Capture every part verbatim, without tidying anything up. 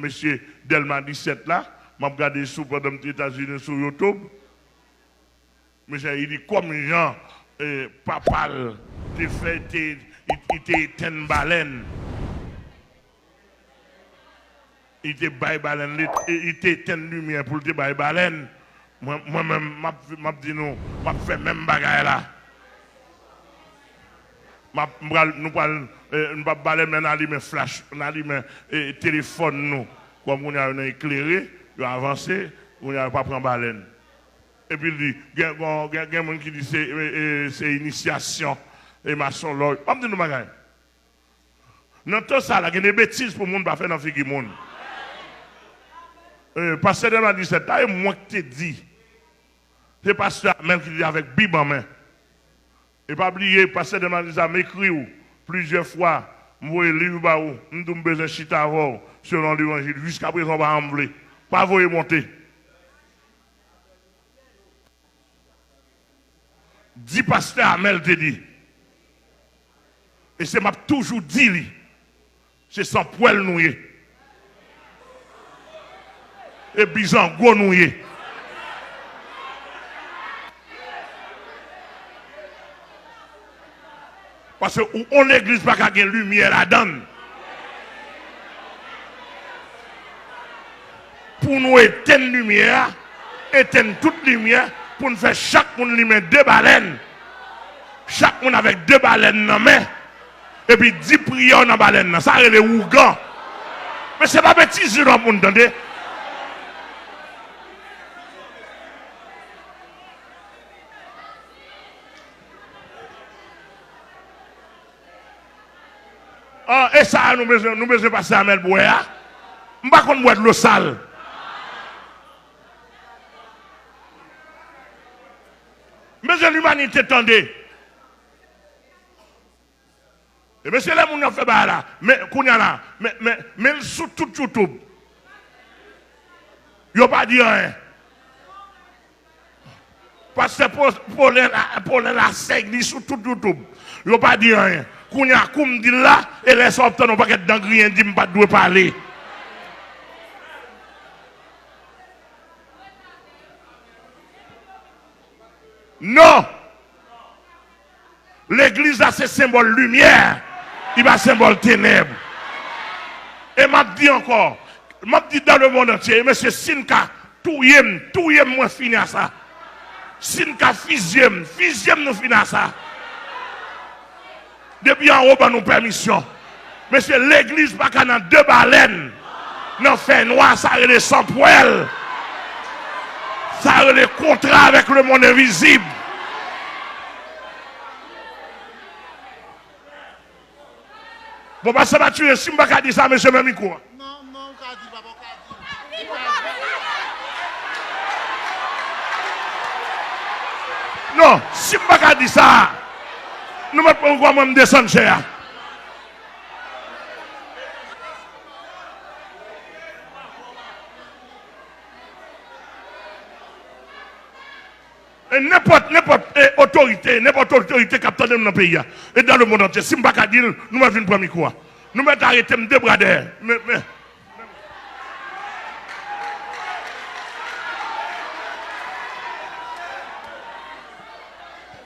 mesye Dèlma disèt la, m ap gade sou pandan m te Etazini sou YouTube. Mesye, li di kòm jan, eh, papa l te fè, te, li, li te etenn balèn. Li te bay balèn, li, li te etenn limyè pou l te bay balèn. Mwen, mwen menm, m ap, m ap di nou, m ap fè menm bagay la. M ap, m pral, nou pral, eh, nou p ap balèn, men n alimen flach, n alimen, eh, telefòn nou. Kòm kounye a yo nan eklere, yo avanse, kounye a yo pa pran balèn. Epi l di, gen, gen, gen, gen moun ki di se, eh, eh, se inisyasyon, e masonlòj. M ap di nou bagay. Nan tan sa la, gen de betiz pou moun pa fè nan figi moun. Eh, pastè Dèlma disèt, ta e mwen ki te di. Se pastè Amèl ki te di avèk Bib an men. E pa bliye, pastè Dèlma di sa, m ekri w plizyè fwa, m voye liv ba ou, m di w m bezwen chita avè w, selon levanjil. Jiskaprezan, w pa janm vle. Pa voye monte. Di pastè Amèl te di. E se m ap toujou di li. Se sanpwèl nou ye. E bizango nou ye. Paske ou, on legliz pa ka gen limyè ladan l. Pou nou etenn limyè a, etenn tout limyè, pou n fè chak moun limen de balèn. Chak moun avèk de balèn nan men, epi di priyè w nan balèn nan. Sa rele ougan. Men se pa betiz yon moun tande. Ah, e sa a nou bezwen, nou bezwen pastè Amèl pou wè a? M pa konn bwè dlo sal. M bezwen limanite tande. E mesye, lè moun nan fè bagay la, men kounye a la, men, men, men l sou tout YouTube. Yo pa di anyen. Pastè Po-, Polen la, Polen la sèg li sou tout YouTube. Yo pa di anyen. Kounye a, kou m di l la, e lè sa w ap tann yon pakèt dan griyen di m pa t dwe pale. Non! Legliz la se senbòl limyè, li pa senbòl tenèb. E m ap di ankò, m ap di dans le monde entier, e mesye, si n ka touye m, touye m, mwen fini a sa. Si n ka fizye m, fizye m, nou fini a sa. Depi anwo ban nou pèmisyon. Mesye, legliz pa ka nan de balèn, nan fènwa, sa rele sanpwèl. Sa rele kontra avèk lemonn envizib. Bon, pastè Mathurin, si m pa ka di sa, mesye, men mikwo a. Non, non, ou ka di, papa, ou ka di. Non, si m pa ka di sa, nou mèt pran kwa mwen m desann chè a. E nenpòt, nenpòt, e, otorite, nenpòt otorite k ap tande m nan peyi a, e dans le monde entier, si m pa ka di l, nou mèt vin pran mikwo a. Nou mèt arete m de bra dèyè. Men, men.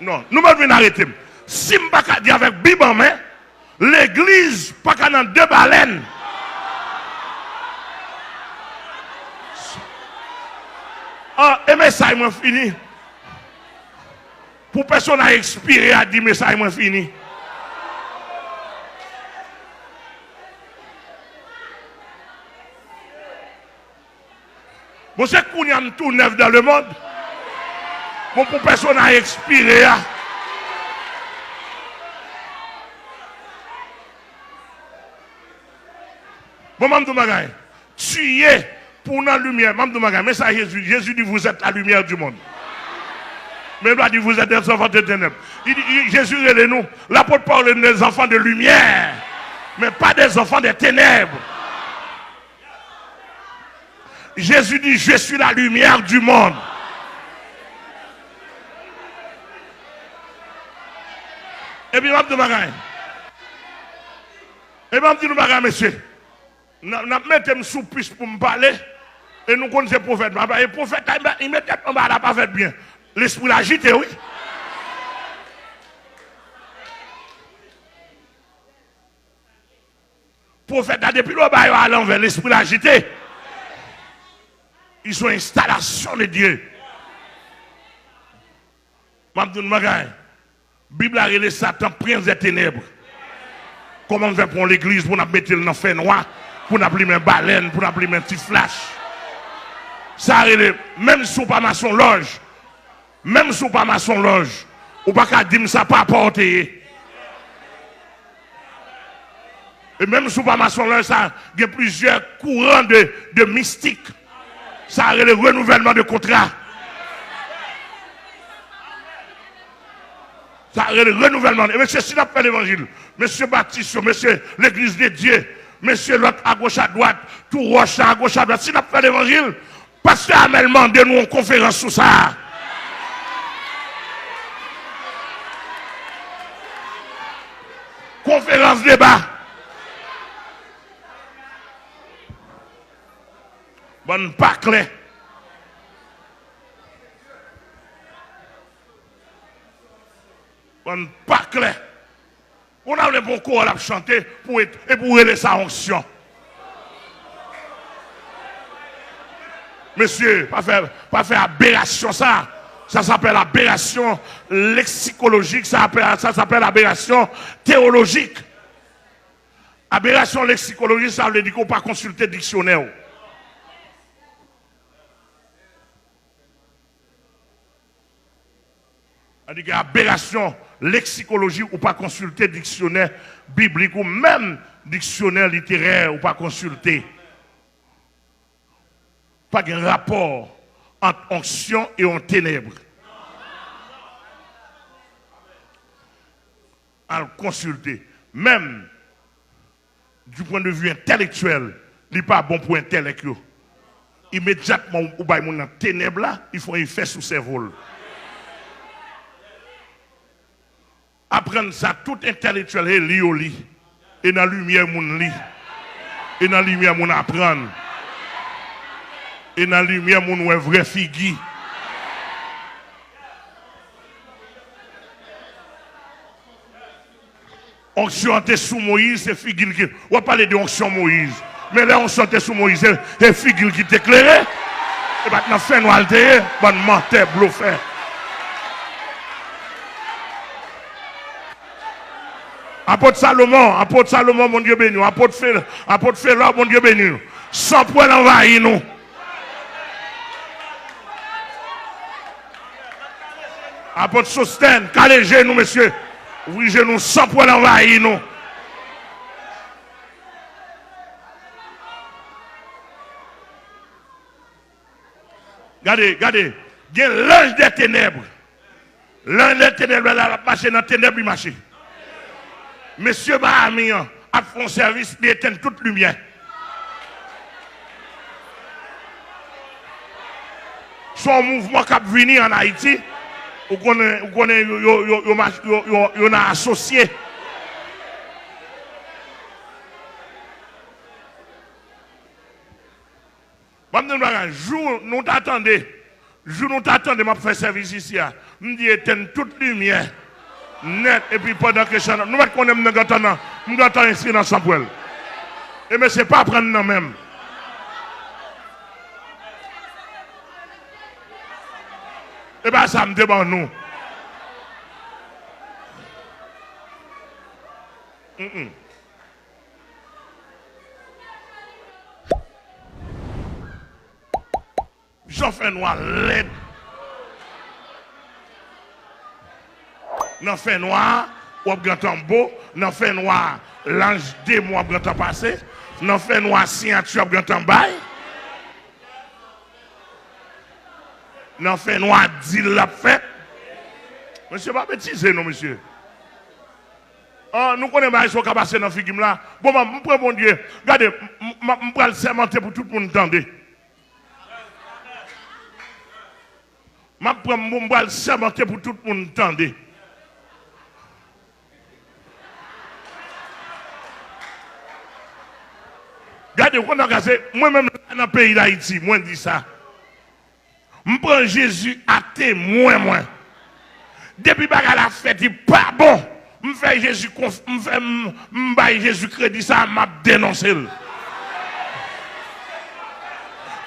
Non, nou mèt vin arete m. Si m pa ka di avèk Bib an men, legliz pa ka nan de balèn. Ah, e mesaj mwen fini. Pou pèsonaj ekspire a di mesaj mwen fini. Bon, se kounye a m tou nèf dans le monde. Bon, pou pèsonaj ekspire a. Bon, m ap di w bagay. Tiye pou w nan limyè. M ap di w bagay. Men sa Jezi, Jezi di, vous êtes la lumière du monde. Men l pa di, vous êtes des enfants de ténèbres. Li di, li, Jezi rele nou. Lapot Pòl rele nou des enfants de lumière, mais pas des enfants des ténèbres. Jezi di, je suis la lumière du monde. Epi m ap di w bagay. Epi m ap di nou bagay, mesye. N ap, n ap mete m sou pis pou m pale. E nou konn se pwofèt. E pwofèt la, li met tèt anba la pa fèt byen. Lespri l ajite, wi. Pwofèt la, depi lè w ba yo alanvè, lespri l ajite. Ils sont installation de Dieu. M ap di w yon bagay. Bib la rele Satan prince des ténèbres. Kòman n fè pran yon legliz pou n ap mete l nan fènwa, pou n ap limen balèn, pou n ap limen ti flach? Sa rele, menm si w pa masonlòj, menm si w pa masonlòj, ou pa ka di m sa papa w te ye. E menm si w pa masonlòj, sa gen plizyè kouran de, de mistik. Sa rele renouvèlman de kontra. Sa rele renouvèlman. E mesye, si n ap fè levanjil, mesye batis yo, mesye Legliz de Dye, mesye lòt agoch adwat, tou wòch la agoch adwat, si n ap fè levanjil, Pastè Amèl mande nou yon konferans sou sa a. Konferans deba. Bann pa klè. Bann pa klè. Ou nan vle pou yon kowal ap chante pou et- epi w rele sa onksyon. Mesye, pa fè, pa fè aberasyon sa. Ça s'appelle aberration lexicologik, sa apè- ça s'appelle aberration théologique. Aberasyon leksikolojik, sa vle di ke w pa konsilte diksyonè w. Sa di ke aberasyon leksikolojik, ou pa konsilte diksyonè biblik ou, menm diksyonè literè, ou pa konsilte. Pa gen rapò ant onksyon e yon tenèb. Al konsilte. Menm, du point de vue entèlektyèl, li pa bon pou entèlèk yo. Imedyatman ou bay moun nan tenèb la, li fè yon efè sou sèvo l. Aprann sa, tout entèlektyèl, se li yo li. E nan limyè moun li. E nan limyè moun aprann. E nan limyè moun wè vrè figi. Onksyon an te sou Moyiz, se figi l ki. W ap pale de onksyon Moyiz. Men lè onksyon te sou Moyiz, se, se figi l ki te klere. E pa t nan fènwa l te ye, bann mantè, blofè. Apot Salomon, apot Salomon, Bondye beni w. Apot Fe-, apot Felò, Bondye beni w. San pwèl anvayi nou. Apot Sostèn, kale je nou, mesye. Ouvri je nou, san pwèl anvayi nou. Gade, gade, gen lanj dè tenèb. Lanj dè tenèb la, l ap mache nan tenèb, li mache. Mesye Miami an ap fè yon sèvis, li etenn tout limyè. Se yon mouvman k ap vini ann Ayiti. Ou konnen, ou konnen yo, yo, yo, yo, mach- yo, yo, yo nan asosye. Ban m di nou bagay, jou nou ta tande, jou nou ta tande m ap fè sèvis isi a, m di etenn tout limyè nèt, epi pandan ke chan, nou mèt konnen m nan gentan nan, m gentan enskri nan sanpwèl. E mesye pa pran nan men m. E pa sa m te ban nou. Mm-mm. Jan fè nwa lèd. Nan fè nwa, w ap gentan bo. Nan fè nwa, lanj demon ap gentan pase. Nan fè nwa, siyati ap gentan bay. Nan fè nwa, dil ap fèt. Mesye, pa betize non, mesye. Ah, nou konnen bagay sa yo ka pase nan figi m la. Bon, m, m pran Bondye. Gade, m, m, m pral sèmante pou tout moun tande. M ap pran, m, m pral sèmante pou tout moun tande. Gade, ou konn bagay se mwen menm la nan peyi Dayiti, mwen di sa. M pran Jezi a temwen mwen. Depi bagay la fèt, li pa bon. M fè Jezi konf, m fè, m, m bay Jezi kredi sa, m ap denonse l.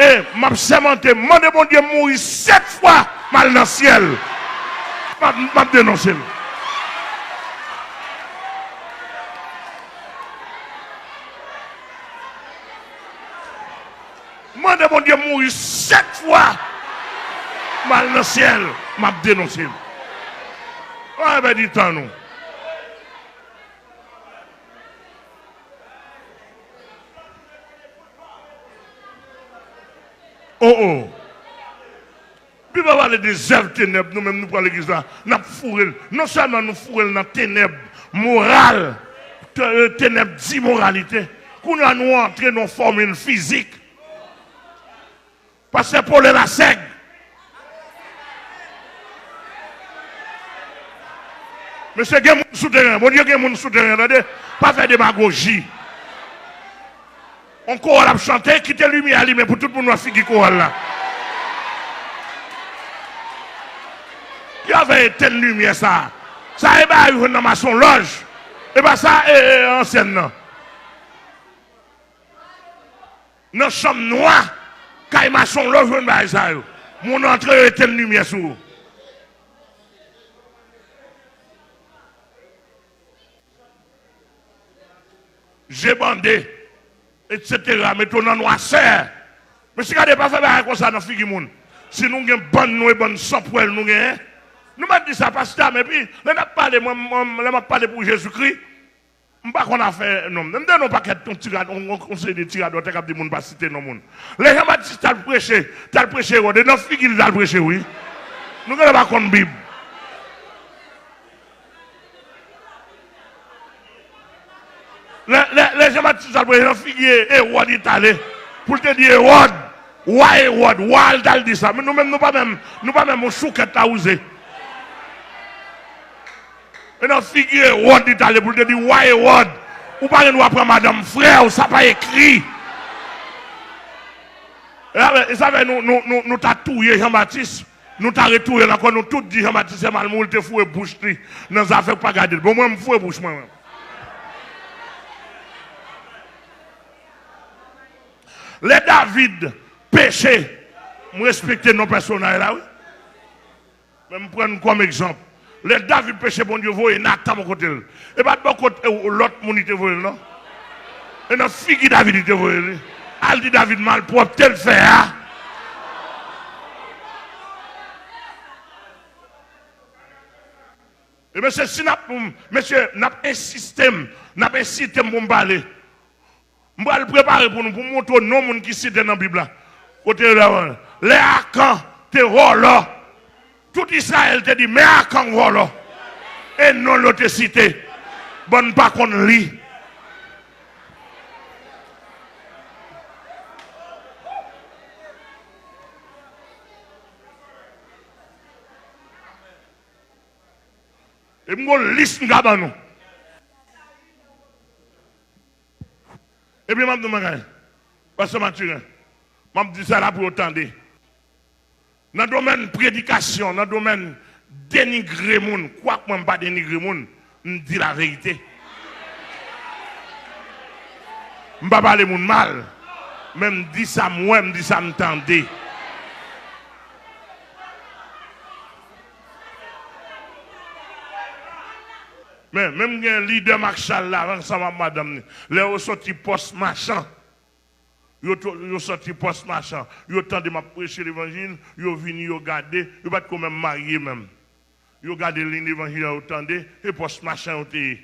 E m ap sèmante, mande Bondye m mouri sèt fwa, m al nan syèl. M ap, m ap denonse l. Mande Bondye mouri sèt fwa. M al nan syèl, m ap denonse l. Ann pèdi tan nou. Oh, oh. Bib la pale de zèv tenèb, nou menm nou pran legliz la, n ap foure l. Non sèlman nou foure l nan tenèb moral, te-, tenèb dimoralite, kounye a nou antre nan fòmil fizik. Pastè Pole Lasèg. Mesye, gen moun sou teren, Bondye gen moun sou teren, tande. Pa fè demagoji. On koral ap chante, kite limyè a limen pou tout moun wè figi koral la. Ki afè etèn limyè sa a? Sa e bagay yo jwenn nan masonlòj. E pa sa e, e, ansyèn nan. Nan chanm nwa, kay masonlòj jwenn bagay sa yo. Moun antre, yo etèn limyè sou ou. Je bande, etsetera, mete w nan nwasè. Mesye, gade, pa fè bagay konsa nan figi moun. Si nou gen bann nou e bann sanpwèl nou genyen, nou mèt di sa, pastè, men epi, lè n ap pale, mwen, mwen, lè m ap pale pou Jezikri, m pa konn afè nonm. M te nan yon pakèt, yon ti rad, yon, yon, yon seri de ti radòtè k ap di moun pa site non moun. Lè Jan Batis t al preche, t al preche Ewòd, e nan figi l t al preche, wi. Nou genlè pa konn Bib. Lè, lè, lè Jan Batis al preche nan figi Ewòd li t ale, pou l te di Ewòd, wa Ewòd, wa l t al di sa. Men nou menm, nou pa menm, nou pa menm yon choukèt lawouze. E nan figi Ewòd li t ale pou l te di wa Ewòd, ou pa gen dwa pran madanm frè w, sa pa ekri. E sa fè, e sa fè nou, nou, nou, nou ta touye Jan Batis. Nou ta retouye l ankò, nou tout di Jan Batis se mal mouri, l te foure bouch li nan zafè k pa gade l. Bon, mwen, m foure bouch mwen, mwen. Lè David peche, m respekte non pèsonaj la, wi. Men m pran n kòm egzanp. Lè David peche, Bondye voye Natan bò kote l. E pa t bò kote, e, lòt moun li te voye l, non. E nan figi David li te voye li. Al di David malpwòpte l fè a. E mesye, si n ap, mesye, n ap ensiste m, n ap ensite m pou m pale. M pral prepare pou nou, pou m montre w non moun ki site nan Bib la. Kote yo la, lè Akan te vòlò, tout Izrayèl te di, men Akan vòlò. E non l yo te site. Bann pa konn li. E m gon lis m ka ban nou. Ebyen, m ap di w bagay, pastè Mathurin, m ap di sa la pou yo tande. Nan domèn predikasyon, nan domèn denigre moun, kwak mwen m pa denigre moun, m di laverite. M pa pale moun mal, men m di sa m wè, m di sa m tande. Men, men m gen lidè Makchal la, ansanm ak madanm ni. Lè yo soti Pòs Machan, yo to-, yo soti Pòs Machan, yo tande m ap preche levanjil, yo vini, yo gade, yo pa t ko menm marye menm. Yo gade liy levanjil la, yo tande, e Pòs Machan yo te ye.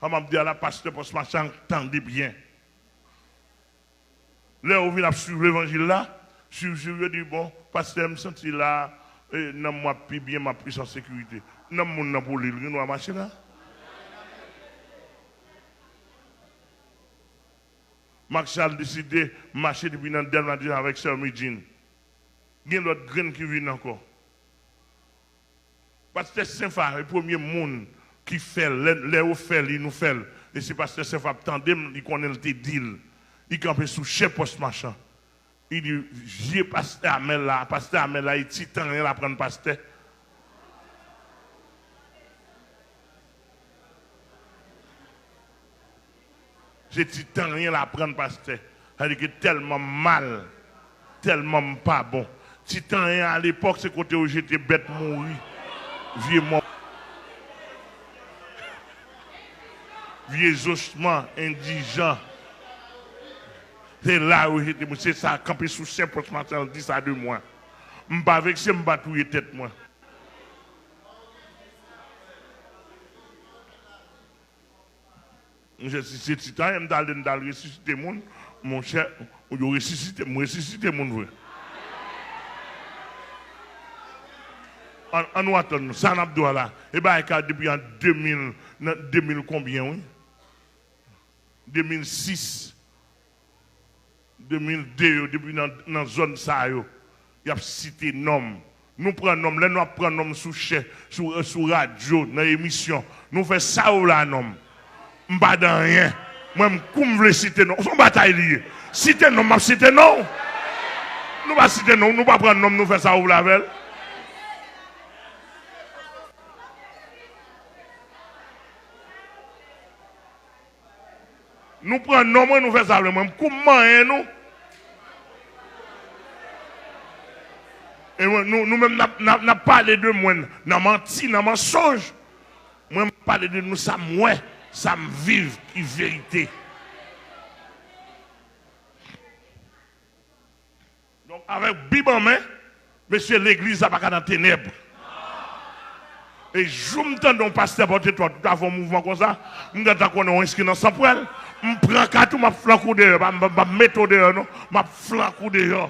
Sa m ap di a la, pastè Pòs Machan, tande byen. Lè yo vin ap swiv levanjil la, swiv, swiv, yo di, bon, pastè, m santi la, e, nanm mwen ap pi byen, m ap plis an sekirite. Nanm moun nan pou li, l gen dwa mache la. Makchal deside mache depi nan Dèlma deja avèk sè Midjin. Gen lòt grenn ki vin ankò. Pastè Senfa, e premye moun ki fè l, lè, lè yo fè li, nou fè l. E si pastè Senfa ap tande m, li konnen l te di l. Li kanpe sou chè pòs machan. Li di, vye pastè Amèl la, pastè Amèl la, e ti tanyen l aprann pastè. Se ti tanyen l aprann pastè. Sa vle di ke tèlman m mal, tèlman m pa bon. Ti tanyen alepòk, se kote yo jete bèt mouri. Vye mò. Vye zosman, endijan. Se la yo jete moun. Se sa, kanpe sou chè pòs machan, di sa de mwen. M pa vekse, m pa touye tèt mwen. Monchè, si se ti tanyen m t al, m t al resisite moun, monchè, yo resisite m, m resisite moun vre. An, an nou atann nou, sa n ap di w la, e bagay ka depi an de mil, nan de mil konbyen, wi? De mil sis. De mil de yo, depi nan, nan zòn sa yo, y ap site non m. Nou pran non m, lè nou ap pran non m sou chè, sou, sou radyo, nan emisyon, nou fè sa yo vle a non m. M pa di anyen. Mwen, m, kou m vle site non. Se yon batay li ye. Site non m, m ap site non w. Nou pa site non w, nou pa pran non m, nou fè sa yo vle avè l. Nou pran non mwen, nou fè sa vle mwen. Kou m manyen nou. E mwen, nou, nou menm, n ap, n ap, n ap pale de mwen nan manti, nan mansonj. Mwen, m pale de nou sa m wè, sa m viv, ki verite. Donk, avèk Bib an men, mesye, legliz la pa ka nan tenèb. E jou m tande yon pastè pote twa, tout a fè yon mouvman konsa, m gentan konnen yon enskri nan sanpwèl, m pran kat ou, m ap flanke w deyò, pa, m, m, m ap mete w deyò, non, m ap flanke w deyò.